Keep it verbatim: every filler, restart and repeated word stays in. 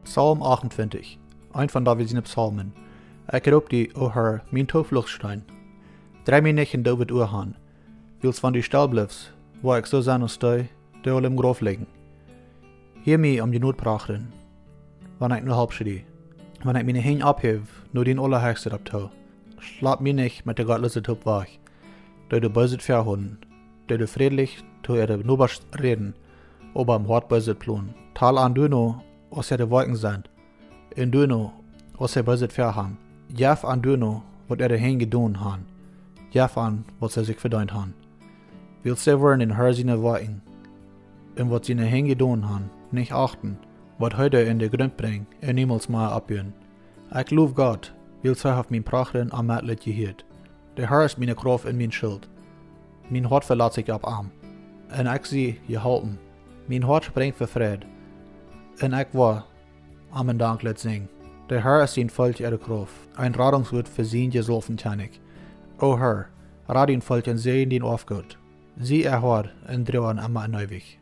Psalm achtentwintig. Een von David siene Psalmen. Ekj roop die, o Herr, mien Toofluchtsteen. Drei mie nich een doowet Ua aun, wiels wan du stell blifst, woa ekj soo sennen aus dee, dee aul em Grauf lijen. Hia mie om Jnod prachten, wan ekj no Help schrie, wan ekj miene Henj ophäw no dän Aulahechsten opp too. Schlap mie nich met de Gottloose toop wajch, dee doa Beeset väahoolen, dee doa frädlich to äare Nobasch räden, oba em Hoat Beeset plonen. Tal an doano, aus äare Woakjen sent, un doano, aus see Beeset väahan. Jeff an doano, waut äare Henj jedonen han. Jeff an, waut see sikj vedeent han. Wiels see woaren dän Herr siene Woakjen, un waut siene Henj jedonen han, nich achten, waut hee doa en de Grunt brinjt un niemols mea oppbuen. Ekj low Gott, wiels hee haft mien Prachten un Metleet jehieet. De Herr es miene Krauft un mien Schilt. Mien Hoat velat sikj opp am, un ekj sie jehalpen. Mien Hoat sprinjt fa Freid, un ekj woa am een Dankleet sinjen. De Herr es sien Volkj äare Krauft, een Radungswuat fa sien jesaulften Kjennich. O Herr, rad dien Volkj un säajen dän Oafgoot. Sie äa Hoad un droag an emma un eewich.